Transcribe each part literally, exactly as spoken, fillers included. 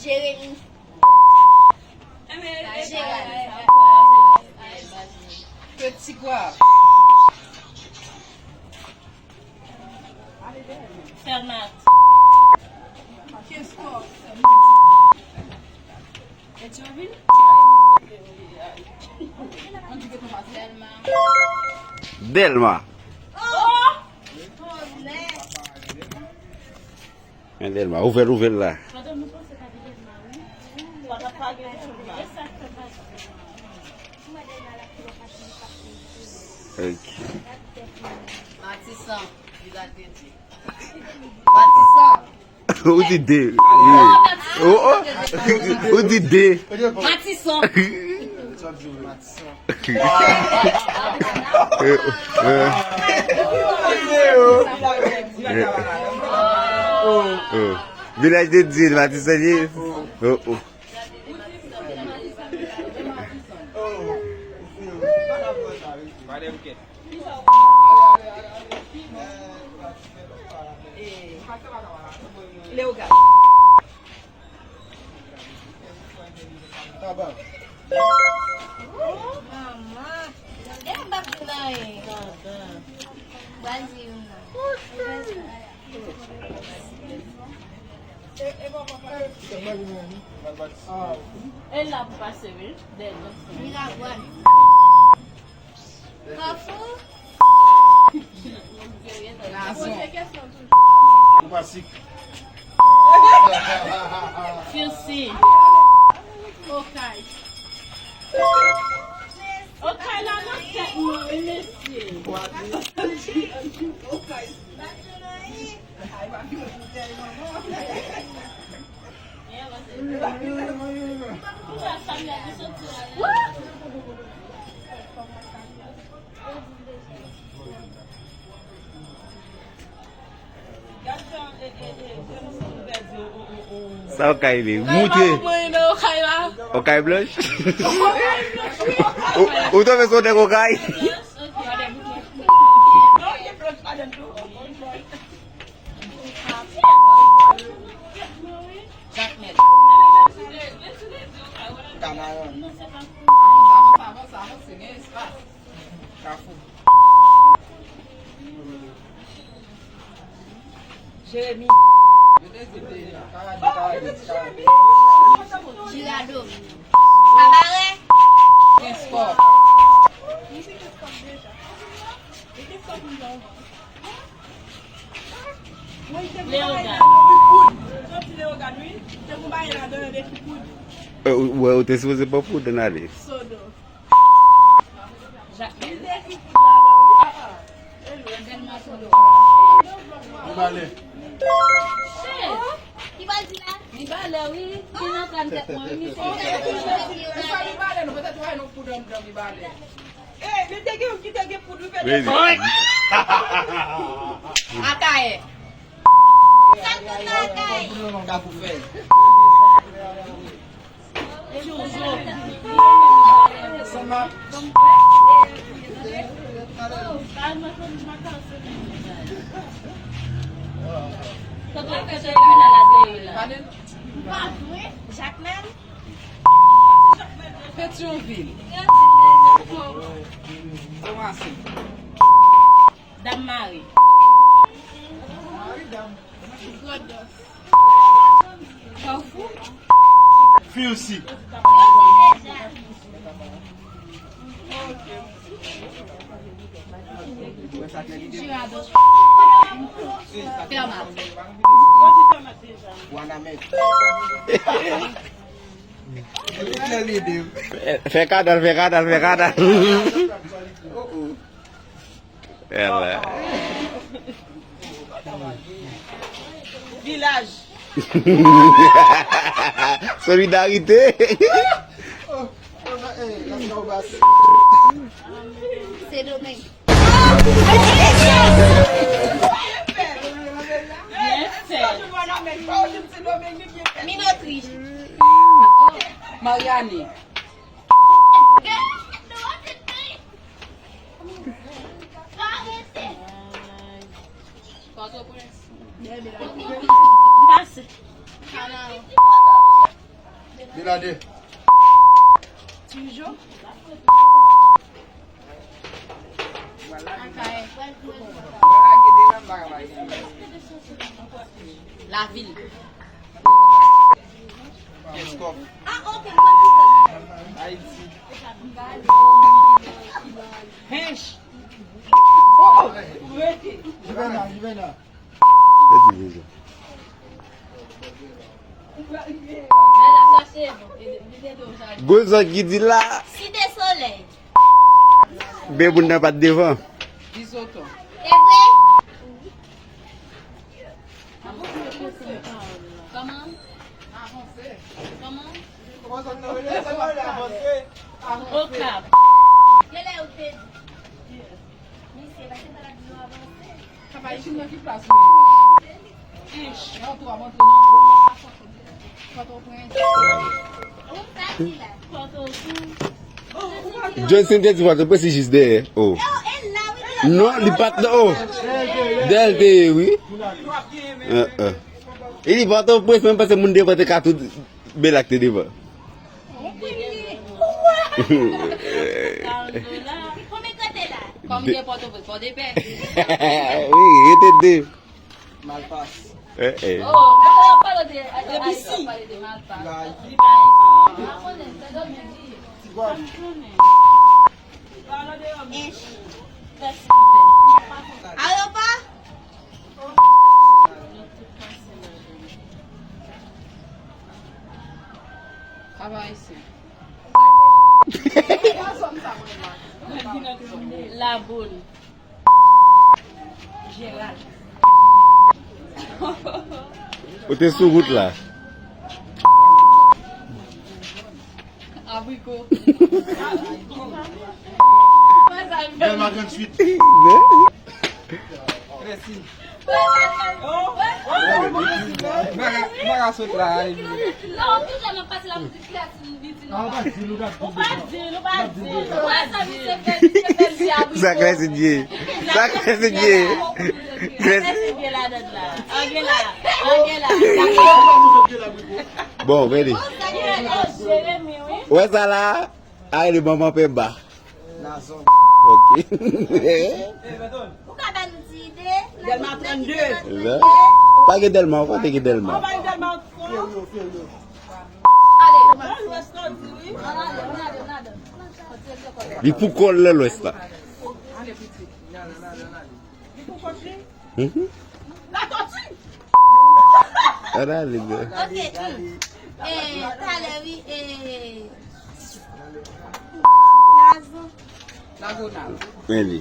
Jeremi. Jeran. Petit Goâve. Fermat. Kenskò. Petyonvil. Dèlma. Dèlma. Men Dèlma, ouvè l, ouvè l la. Ok. Matisan, Vila Dedye. Matisan. Ou di de. Wi. Oh, oh. Ou di de. Matisan. Eh, eh. Eh, oh. Vilaj de Dye, Matisan ye. Oh, oh. Leogàn. Manman. E m p ap di anyen. Brazil, non. E la pou pase, wi. Miragwàn. Kafou. Lazon. Ou pa sik. Firsi. Okay. Okay la nan tèt mwen, wi, mesye. Sa okay li? Moutre. Okay blanch? Ou, ou tonbe sou nèg okay? Jakmèl. Kanaran. Kafou. Jeremi. Jirado. Kabarè. Kenskò. Leogàn. Eh, ou, ou te sipoze pran poud ann ale. Jakmèl. Mibalè. Shit. Ki pa di la? Mibalè, wi. Ki nan tèt mwen, wi, misye. Mibalè, nou petèt wè nou poud anndan Mibalè. Eh, men te gen youn ki te gen poud, wi, petèt. Akayè. Sa k nan Akayè? Kafoufèy. Jakmèl. Petyonvil. Tomasen. Dam Mari. Grandans. Kafou. Firsi. Jirado. Fermat. Wanament. Fè, fè kadal, fè kadal, fè kadal. Èl. Vilaj. Solidarite. Sendomeng. Byen fèt. Minotri. Maryani. Pòtoprens. Pase. Kanaran. Benade. Lavil. Kenskòf. Ayiti. Hench. Juvena, Juvena. Gon zòt ki di la. Site Solèy. Men moun nan pa t devan. Bizoton. E vre? Kòman? Kòman? Okap. Genlè yo te di. Misye, pa se pa la di yo avanse. Travay chimè ki plas ou ye? Ench. Nan twa montre non. Pòtoprens. Ou sa ki la? Pòtoprens. Johnson te di Pòtoprens, se jis dèyè. Oh. Yo, e la, wi, wi. Non, li pa t nan, oh. Dèyè l te ye, wi. Eh, eh. E li Pòtoprens, menm paske moun devan te ka tout Belak te devan. Konbyen kote la? Kòm de Pòtoprens, Pòdepè. Wi, rete de. Malpas. Eh, eh. Oh, pale de, de Ayiti, pale de Malpas. Ti Gwav. Ench. Ayopa? Travay isi. Laboul. Jeral. Ou te sou wout la. Abriko. Dèlma tranntuit. Mèsi. Mwen ka sot la. Non, toujou nan pase la pou di klas li di non. Ou pa di l, ou pa di l, ou pa di l. Ou pa sa misye fè, misye fè li abriko. Sa klas li ye? Sa klas li ye? Klas li ye ladan la. Ange la. Ange la. Bon, ready. Ou wè sa la? A rele manman Pemba. Nazon. Ok. Ou ka ba nou ti ide? Dèlma trannde. Pa gen Dèlma, ou pa te gen Dèlma. Feryo, Feryo. Li pou kò l nan lwès la. Mhm. Latòti! Ann ale, bro. Ok. Eh, talè, wi, eh. Nazo. Nazo, Nazo. Men li.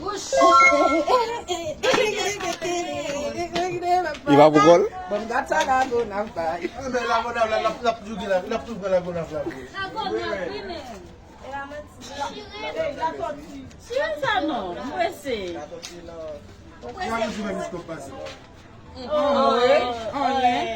Li pa pou kò l? Bon, gad sa Lagonav bay. Anben, Lagonav la, l ap, l ap joure la, l ap toujou pran Lagonav la. Lagonav, wi, men. Tire sa non, m prese. Anyen. Anyen.